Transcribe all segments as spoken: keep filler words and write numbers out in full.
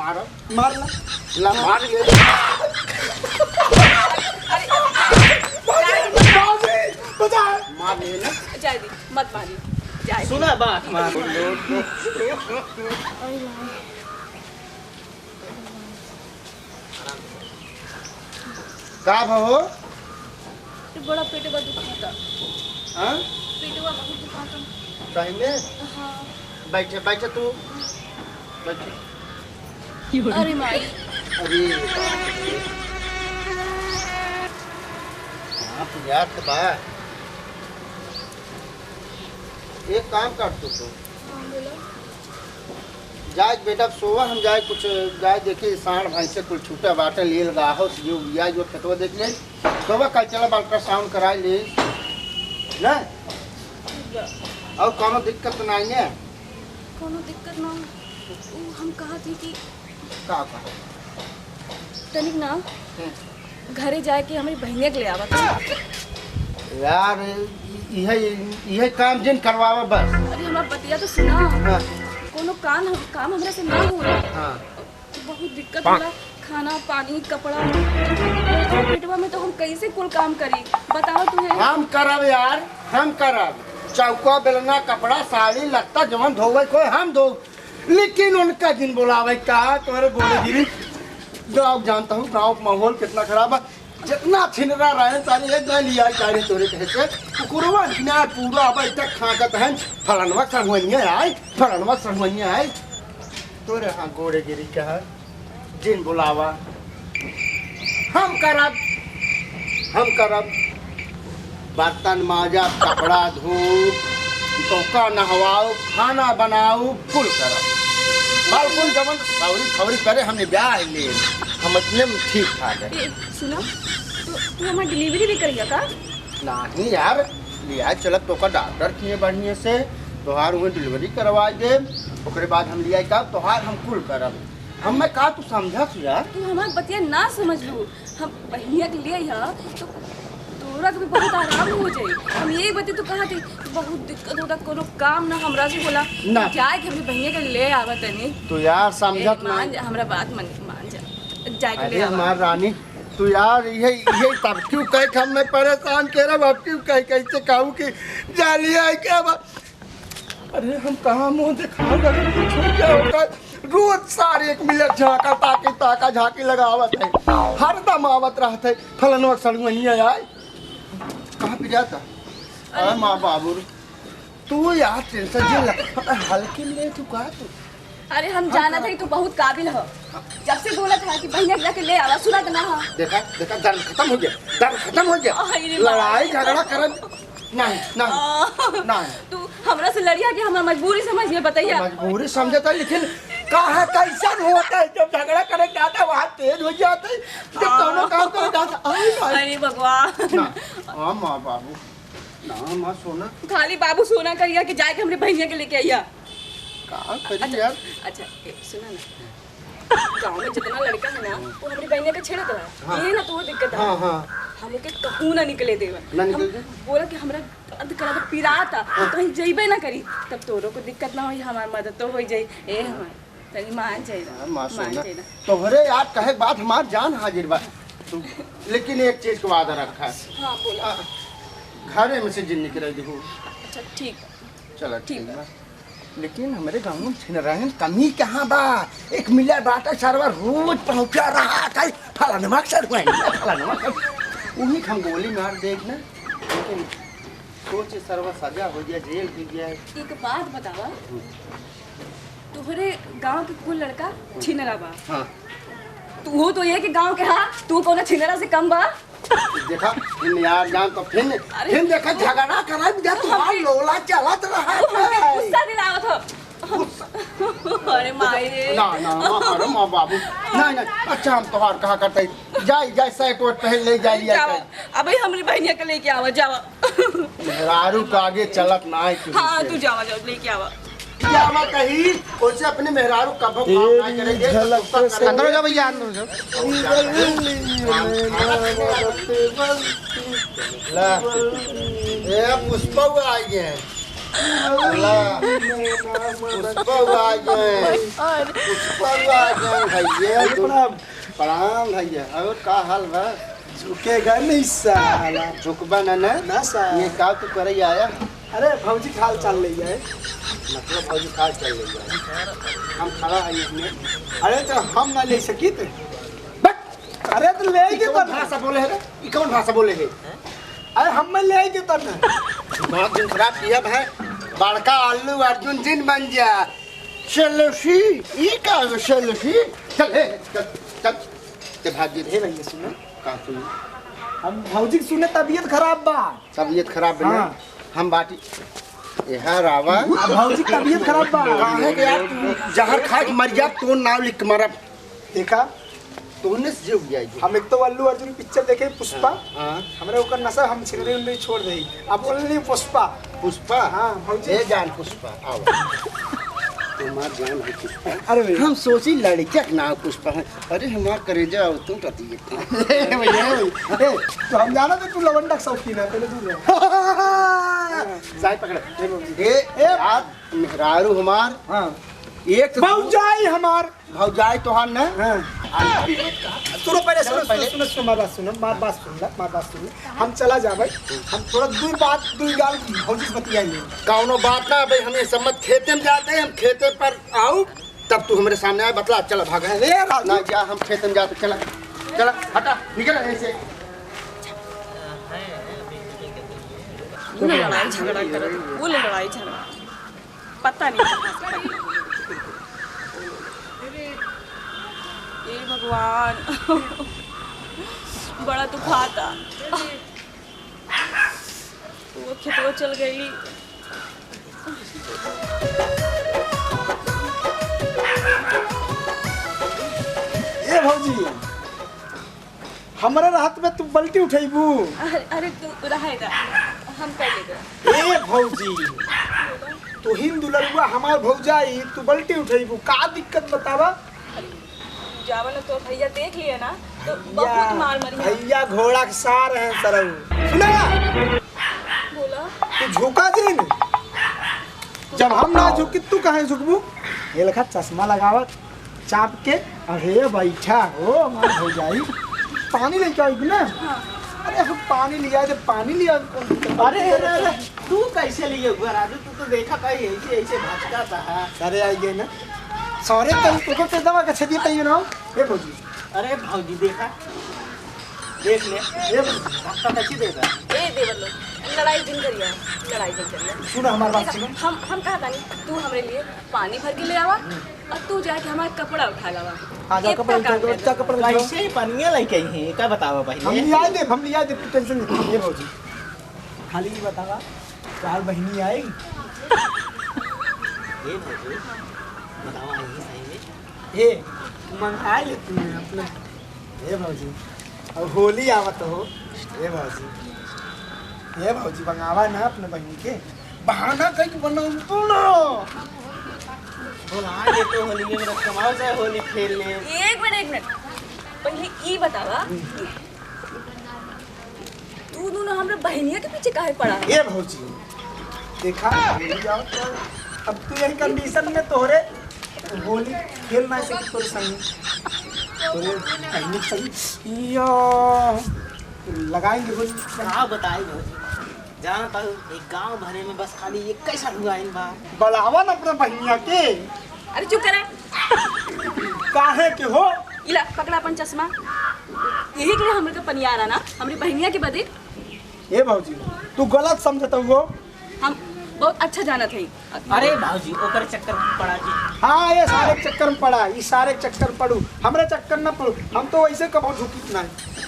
मार, मार ना। ला, मार ले। बाबूजी, बता। मार ले ना। जाए दी, मत मारिए। जाए दी। सुना बात, मार। का भवो? ये बड़ा पेटवा दुखाता। हाँ? पेटवा बहुत दुखाता। सही में? हाँ। बैठे, बैठे तू। बैठे। अरे माई। अरे बाप रे। बाप याद तो बा। एक काम कर तू तो। हाँ, बोलो। जाए बेटा, सोवा हम जाए कुछ, जाए देखी साँड़ भैंसे कुल छूटा बाटे, लील गाहो, यो बिया, यो खेतवा देख ले। सोवा कल चला अल्ट्रासाउंड कराए ले। ना? ठीक बा। और कौनो दिक्कत तो नहीं है? कौनो दिक्कत ना हो। उ हम कहा थी कि का कहा? तनिक ना, हम्म। घरे जाए के हमरी बहिनिया के ले आवा तू। यार, इ-, इहे, इहे काम जिन करवावा बस। अरे, हमार बतिया तो सुना। हाँ। कोनो काम, काम हमरा से ना हो रहा। हाँ। बहुत दिक्कत होला, खाना, पानी, कपड़ा। पेटवा में तो हम कैसे कुल काम करी? बताओ तू है। हम करब यार, हम करब। चौका, बेलना, कपड़ा, साड़ी, लत्ता, जवन धोवे कोई हम धो। लेकिन उनका जिन बुलावे का तोरे बोले गिरी। गाँव जानता हूँ, गाँव का माहौल कितना खराब है। जितना छिनरा रहे सारे एक ना लिया चाहे तोरे कहे से। कुकुरवा इतना पूरा अब तक खाकत है, फलनवा सहुनिया आए, फलनवा सहुनिया आए। तोरे हाँ गोड़े गिरी कहा, जिन बुलावा। हम करब, हम करब। बर्तन माजब, कपड़ा धोब, तोका नहवाओ, खाना बनाओ, कुल करब। बालकुन जवन सौरी खौरी करे, हमने ब्याह ले, हम इतने में ठीक ठाक है। ए, सुना, तू, तू हमार डिलीवरी भी करिया का? नहीं यार, लिया चलब तोका डॉक्टर किए बढ़िया से, तोहार उहे डिलीवरी करवा दे, ओकरे बाद हम लिया का तोहार हम कुल करब। हम मैं का तू समझा तू यार? तू हमार बतिया ना समझ लू। हम बहिनिया के लिए यहाँ तो तोरा के भी बहुत आराम हो जाई। हम यही बतिया तू कहा थी, बहुत दिक्कत होता, कोनो काम ना हमरा से होला। ना। जाए के हमरी बहिनिया के ले आवा तनी। तू यार समझत ए, ना। मान जा, हमरा बात मान, मान जा। जाए के ले अरे आवा। हमार रानी, तू यार ये, ये तब क्यों कहे कि हम मैं परेशान के रहा, अब क्यों कहे कैसे कहूँ कि जा लिया है क्या बा? अरे हम कहाँ मुँह दिखाओ, अगर कुछ हो गया होता है, रोज सारे एक मिनट झाँका ताकी ताका झाँकी लगावत है, हरदम आवत रहत है, फलनवा सड़ुआ नहीं आए, कहाँ पे जाता? अरे माँ बाबू, तू यार टेंशन जिन ला, हल्के में ले तू का तू? अरे हम जानत है तू बहुत काबिल हो, जब से बोलत है कि बहिनिया के जाके ले आवा, सुनत ना हो। देखा, देखा, दर्द खत्म हो गया, दर्द खत्म हो गया। अरे लड़ाई माई। झगड़ा करब नहीं, नहीं, आ, नहीं। तू हमरा से लड़िया कि हमार मजबूरी समझ में बतैया। मजबूरी समझता, लेकिन का है, कैसन होता है जब झगड़ा करे जाता है, वहाँ तेज हो जाता है, जब कौनो काम करे जाता है, आई भाई। अरे भगवान। ना, हाँ माँ बाबू, ना माँ सोना। खाली बाबू सोना कहिया कि जाके हमरे बहिनिया के लेके आइया। का करी अच्छा, यार? अच्छा, ए, सुना ना। गाँव में जितना लड़का है ना, वो हमरी बहिनिया के छेड़त रहा। हाँ। ये ना तो वो दिक्कत है। हाँ, हाँ। हम ओके कहूँ ना निकले देवा। ना निकले हम दे? बोला कि हमरा दर्द करा तो पिराता, हाँ। कहीं जइबे ना करी, तब तोरो को दिक्कत ना होई, हमार मदद तो होई जाई। ए हमार, तनी मान जाए ना, हाँ, माँ मान सोना। जाए ना। तोहरे यार कहे बात हमार जान हाजिर बा। तू, लेकिन एक चीज को वादा रखा। हाँ, बोला। आ, घरे में से जिन निकले देखो। अच्छा, ठीक। चला, ठीक ठीक बा। बा। लेकिन हमरे गाँव में छिनराइन कमी कहाँ बा? एक मिला बाटा सरवा रोज पहुँचा रहा था, फलानमा सर हुआ है, फलानमा सर। उन्हीं के हम गोली मार देख ना, लेकिन सोच सरवा सजा हो गया, जेल भी गया है। एक बात बतावा, हम्म। तोहरे गाँव के कुल लड़का छिनरा बा। हाँ। तू हो तो ये कि गाँव के, हाँ, तू कौनो छिनरा से कम बा? देखा, फिर यार जान तो फिर, अरे, फिर देखा, झगड़ा करत जा, तुम्हार अरे, लोला चलत रहा अरे, है। गुस्सा दिलावत हो। गुस्सा। अरे माई रे। ना, ना, माँ, अरे माँ बाबू। नहीं, नहीं, अच्छा हम तोहार कहा करते। जाई, जाई, सेट वेट पहन ले, जाई, जाई, जावा। जाई। अबे हमरी बहनिया के लेके आवा, जावा। मेहरारू के आगे चलत ना है किसी हाँ, से। तू जावा, जावा, लेके आवा। क्या बात कही? ओसे अपने मेहरारू कभो काम ना एक करेंगे, झलक गुस्सा से करेंगे। अंदर हो जाओ भैया, अंदर हो जाओ। ला, ए, पुष्पा हुआ आ गए हैं। अल्लाह, पुष्पा आ गए। पुष्पा आ गए भैया। प्रणाम। प्रणाम भैया। और का हाल बा? झुकेगा नहीं साला। झुकबा ना, ना? ना साला। ये का तू करे आया? अरे भौजी के हाल चाल ले जाए। मतलब भौजी के हाल चाल ले जाए। हम खड़ा है इसमें। अरे तो हम ना ले सकित। बट अरे तो ले ई के कौन तब भाषा बोले है रे? ई कौन भाषा बोले है? अरे हम में ले के तब ना। दिमाग दिन खराब किया भाई। बड़का अल्लू अर्जुन जिन बन जा। सेल्फी, ई का हो सेल्फी? चल, ए, चल, चल। ते भाग दे। हे भैया, सुनो। का सुनो? हम भौजी के सुने तबियत खराब बा। तबियत खराब बा ना? हाँ। हम बाटी। यहाँ रावा। अब भौजी के तबियत खराब बा। काहे के यार, तू जहर खा के मर जा, तो नाव लिख के मरब। देखा, तोहने से जे हो जाए जो। हम एक तो अल्लू अर्जुन पिक्चर देखे पुष्पा। हाँ, हाँ। हमरे ओकर नशा हम सिगरेट उगरेट छोड़ दे। अब only पुष्पा। पुष्पा? हाँ, भौजी। ए जान पुष्पा, आओ। तुम्हार जान है पुष्पा। अरे भैया। हम सोची लड़किया के नाम पुष्पा है। अरे हमार करेजा और तुम टटी है। ए भैया, ए भैया। ए, तो हम जाना थे तू लवंडा के शौकीन है, पहले दूर रहो। साई पकड़। ए, ए, यार, मेहरारू हमार। हाँ। एक तो भौजाई हमार। भौजाई तोहार न? हाँ। सुनो पहले, सुनो, चलो पहले। सुनो, सुनो, सुनो, हमार बात सुनो, हमार बात सुन ला, हमार बात सुन ला। हम चला जाबे, हम थोड़ा दुई बात, दुई गाल भौजी से बतियाई ले। कौनो बात ना, भाई, हम ये सम्मत खेते में जाते हैं, हम खेते पर आऊ, तब तू हमारे सामने आए, बतला, चला भागा। अरे राजू। ना जा, हम खेते में जाते, चला, चला, हटा, निकल ऐसे। वो लड़ाई झगड़ा करत, वो लड़ाई झगड़ा। पता नहीं कहाँ से पड़ी। हे भगवान, बड़ा दुखाता। वो खेतवा चल गई। ए भौजी, हमरे रहत में तू बल्टी उठैबू? अरे, अरे, तू रहे दा, हम कर लेबे। ए भौजी, तू हिंदू लड़ुआ हमार भौजाई, तू बल्टी उठैबू, का दिक्कत बतावा? अरे, जावा ना, तो भैया देख लिए ना, तो भैया, बहुत मार मरी है। भैया घोड़ा के सार हैं सरऊ। सुना? बोला। तू झुका जिन। जब हम ना झुकी, तू काहे झुकबू? ये लेखा चश्मा लगावत, चाप के, अरे बैठा हो हमार भौजाई, पानी लेके आई ना। हाँ। अरे हम पानी लिया दे, पानी लिया। अरे, अरे, अरे, तू कैसे लिए हुआ राजू? तू तो देखा था, ऐसे, ऐसे भटका था। अरे आई गए ना। सॉरी, तुम, तुमको तो दवा का छेदी तैयो ना। ए भौजी। अरे भौजी, देखा, देख ले। ए भौजी। धक्का कैसे देगा? ए देवर लोग, लड़ाई जिन करिया, लड़ाई जिन करिया। सुना हमार बात, देखा, सुना। हम, हम कहा तानी, तू हमरे लिए पानी भर के ले आवा। अब तू जाके हमार कपड़ा उठा लावा। हाँ, जा, इतना कपड़ा काम उठा, कर दे। जा, कपड़ा उठा। कैसे ही पनिया लेके आई है, का बतावा पहले? हम लिया दे, हम लिया दे, तू tension मत ले भौजी। खाली ये बतावा, तोहार बहिनी आई? ए भौजी, बतावा, आई है सही में? ए, मंगा ले तू अपने। ए भौजी, अब होली आवत हो। ए भौजी, ए भौजी, मंगावा ना अपने बहिनी के। बहाना कहीं बनौतू ना। बोला, ये तो होली में मेरा कमाल से होली खेल ले। एक मिनट, एक मिनट। पहले ई बतावा, तू दोनों हमरा बहिनिया के पीछे काहे पड़ा है? ए भौजी, देखा, होली आवत है। अब तू यही condition में तोहरे होली खेल ना सके तोरे संग। तोरे बहिनी के संग। या, लगाएंगे होली। का बताई भौजी? जाना तारू, एक गांव भरे में बस खाली एक कैसा हुआ इन बार। बुलावा ना अपने बहिनिया के। अरे चुप करा। काहे के हो? इला पकड़ा अपन चश्मा। यही के लिए हमरे के पनियारा ना, हमरी बहिनिया के बदे। ए भौजी, तू गलत समझत हो। हम बहुत अच्छा जानत है। अरे भौजी, ओकर चक्कर में पड़ा जी। हाँ, ये सारे के चक्कर में पड़ा, ये सारे के चक्कर में पड़ू, हमरे चक्कर न पड़ू। हम तो वैसे कबो झुकित नहीं।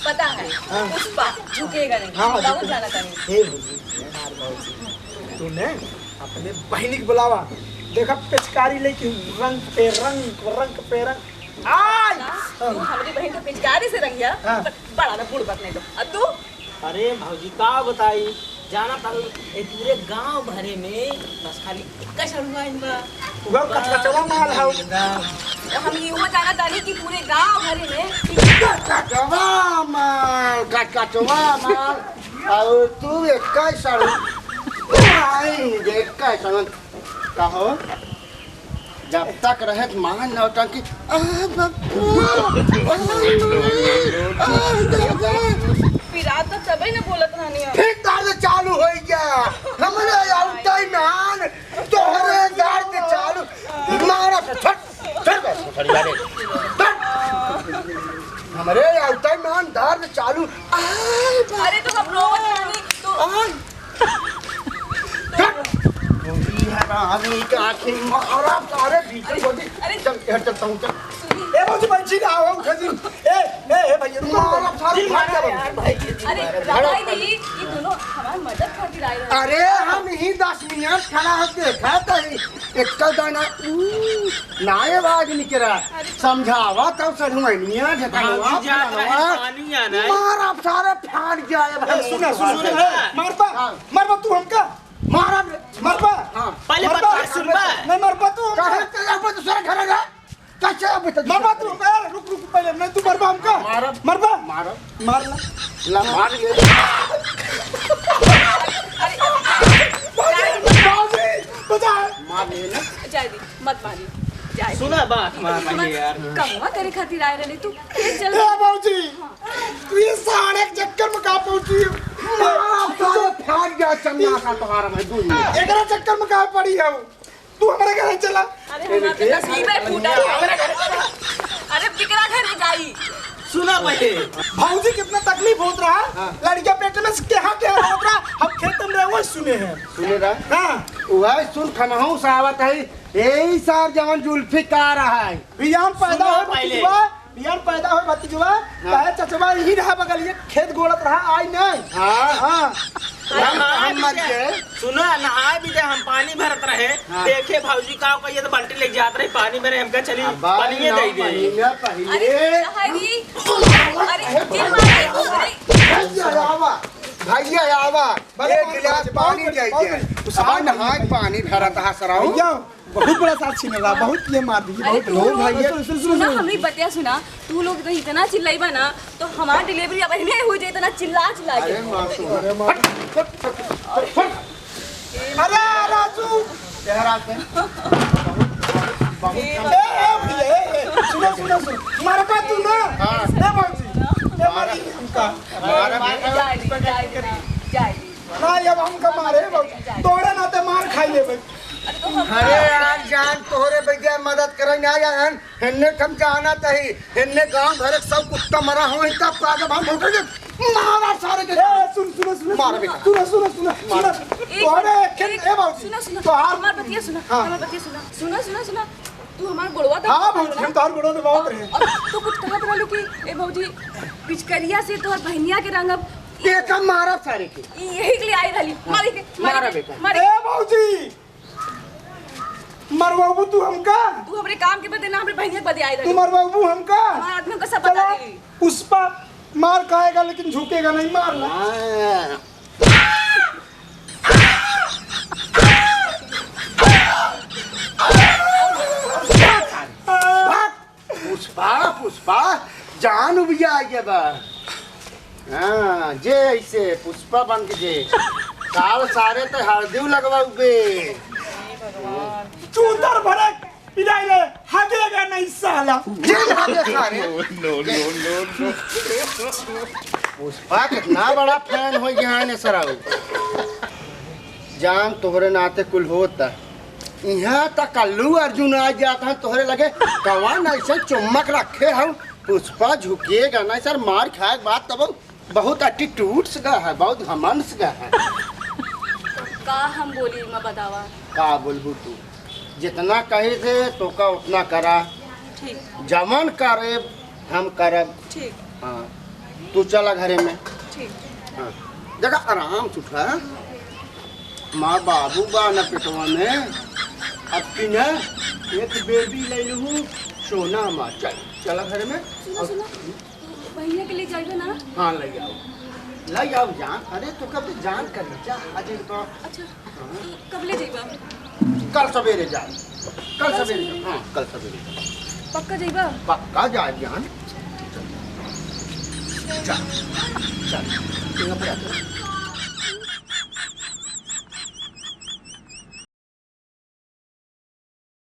पता है, हाँ। पुष्पा झुकेगा नहीं, हाँ, बहुत झुकेगा। जानत है। हे भौजी, यार भौजी, तू ने अपने बहिनी के बुलावा। देखा, पिचकारी लेके रंग पे रंग, रंग पे रंग। आय! तू हमरी बहिन के पिचकारी से रंगिया, हाँ। बड़ा ना बुड़बक नहीं तो। अब तू? अरे भौजी, का बताई, जाना तारू, ए पूरे गांव भरे में बस खाली एक सड़ुआ आइन बा। उहो कचकचवा माल हौ। एकदम। तो हम इहो जाना तानी कि पूरे गांव भरे में कचकचवा माल, कचकचवा माल। और तू एक सड़ुआ। आई, देख का समझ, कहो, जब तक रहे तो मान नौटंकी, आ, बप्पा, आ, माई, आ, दादा। पिरात तो तबे न बोलत रहनी है। फिर दर्द चालू हो गया, हमरे आउते मान, तोहरे दर्द चालू, मारा से छट। चल बस, उठल जा रे। चल। हमरे आउते मान दर्द चालू। आय, बा- अरे, तो हम रोवत रहनी, तो आय। चल। ये है ना आदमी के आँखें मारा सारे भीतर अरे, बोली। अरे। चल, हट, चलता हूँ, चल। ए, भौजी, बंसी ना हो, उठा जी। ए, ए, ए, भैया, रुको, मारा सारे जी, भाग मारा जा, यार, भाई। अरे, भाई जी, ये दोनों हमार मदद खातिर आए हैं। अरे, हम ही दस मिनट खड़ा होके देखा तो ही। एक तो दाना, ऊ, नाये बाज निकरा। अरे। समझावा तब सर हुआ निया, ढेकनवा, हाँ, जी, जात रहे, फलानवा। पानी आना है। मारा सारे फाड़ जाए ए, भाई। सुना, सुना, सुना, सुना। मरबा, हाँ। मरबा तू हमका? मारा रे। मरबा? हाँ। पहले मरबा? बता, सुनबा? नहीं, मरबा तू हमका? कहाँ से अब दूसरा घर है? कैसे अब बता? मरबा तू हमका? रुक, रुक, पहले, नहीं, तू मरबा हमका? मारा। मरबा? मारा। मार ला। ला, मार ले। अरे, बाबूजी, बचा। मार ले ना। जाए दी, मत मारी। जाए दी। सुना बात, मार तू हमार पहले यार। कमवा करे खातिर आए रहले, तू फिर चल। ए बाबूजी, हाँ। तू ये सारे के चक्कर में का पहुंची? मारा सारे फाड़ गया चन्ना का तुम्हारा मैं दूध में। एकरा चक्कर में का पड़ी है? तू हमारे घर चला। अरे, हमार तो नसीब है फूटा है। अरे, केकरा घरे जाई? सुना पहले। भौजी कितना तकलीफ होत रहा, हाँ। लड़का पेट में से केहा केहा होत रहा, हम खेत में रहे, वही सुने हैं। सुने रहा? हाँ। वही सुन खमहू से आवत है, यही सार जवन जुल्फिकार है। बियान पैदा सुनो हो पहले। बचवा, बियान पैदा हो भतीजवा, हाँ। कहे चचवा यही रहा बगलिए, खेत गोड़त रहा, आई नहीं। हाँ। हाँ। हम, हम मर गए। सुनो, नहाए भी दे, हम पानी भरत रहे, हाँ। देखे भौजी का कहिए तो बाल्टी लेके जात रहे, पानी भरे, हमका चली, अब पानी ये ना दे दे। महीना पहले अरे, अरे, अरे, गिर मारे, अरे। भैया आवा, भैया आवा, भले एक पानी गिलास भरे, पानी पानी दे भरे, दे। पानी अब नहाए पानी भरत हा सराऊ। भैया, बहुत बड़ा साथ छीन रहा, बहुत ये मार दी, अरे बहुत तू लोग, भाई, ये सुन, सुन, सुन, सुना, सुन। हमरी बतिया सुना, तू लोग तो इतना चिल्लाइबा ना, तो हमार delivery अब इन्हें हो जाए, इतना चिल्ला चिल्ला के। अरे माँ, सुन। अरे माँ। अरे राजू। तेरा राज है। बहुत, बहुत ए, ए, भैया, ए, ए, सुनो, सुनो, सुनो। मारबा तू ना। हाँ। ए, बाबूजी। ए, मारी हमका। मारा, मारा। जाए दी, जाए दी, जाए दी। ना, अब हमका मारे, बाबू। तोरे नाते मार खाई लेबे। अरे तो हम अरे यार, जान तोहरे बदे मदद करे ना आया हन, हेन्ने कम जाना तही, हेन्ने गांव भर के सब कुत्ता मरा हो, तब का जब हम होकर के मारा सारे के। ए, सुन, सुन, सुन, मार सुन, बेटा। सुन, सुन, सुन, मार। सुन। एक तोहरे मिनट, खेल, एक, ए बाबूजी, सुना, सुना, तोहार हमार बतिया सुना, हाँ। हमार बतिया सुना, सुना, सुना, सुना। तू हमार गोड़वा दबा हाँ, बाबूजी, हम तोहार गोड़वा दबावत रहे। और तू कुछ कहत रहलू कि, ए बाबूजी, पिचकरिया से तोहर बहनिया के रंगब। ये का मारा सारे के। यही के लिए आई रहली। हाँ, मारी के, मारी मारा के, बेटा। मारी के। ए बाबूजी, मरवाबू तू हमका? तू हमरे काम के बदे ना, हमरे बहनिया के बदे आए तू रहली। मरवाबू हमका? हमार आदमी हमका सब बता चला, देली। पुष्पा मार खाएगा लेकिन झुकेगा नहीं, मार ला। हाँ। पुष्पा, पुष्पा, जान उबिया गया बा। हाँ, जे ऐसे पुष्पा बन के जे। काल सारे तो हरदियो लगवाऊ बे। चूतर भरे पिलाई ले, हगेगा नहीं साला। जे हगे सारे। No, no, no, no। पुष्पा कितना बड़ा fan हो गया है ने सराऊ। जान तोहरे नाते कुल होता। यहाँ तक अल्लू अर्जुन आ जाता है तोहरे लगे, कवन ऐसे चुम्बक रखे हऊ, पुष्पा झुकेगा नहीं सर, मार खाए के बाद तब बहुत attitude से गा है, बहुत घमंड से गा है। का हम बोली, मैं बतावा। का बोलबू तू? जितना कहे थे तोका उतना करा। ठीक। जवन करे हम करब। ठीक। हाँ, तू चला घरे में। ठीक। हाँ, देखा आराम से उठा। माँ बाबू बा ना पेटवा में, अब की ना एक baby ले लूँ, सोना माँ। चल, चला घरे में। सुनो, और सुनो, तू भैया के ले जाइबे ना? हाँ, ले जाओ, ले जाओ जान। अरे तो कब जान कर जा, अजय तो अच्छा। तू कब ले जाइबा? कल सवेरे जाए। कल कल सवेरे सवेरे? जाए। हाँ, कल सवेरे जाए। पक्का जाइबा? पक्का जाए जान। चल, चल, चल। यहाँ पर आ जा।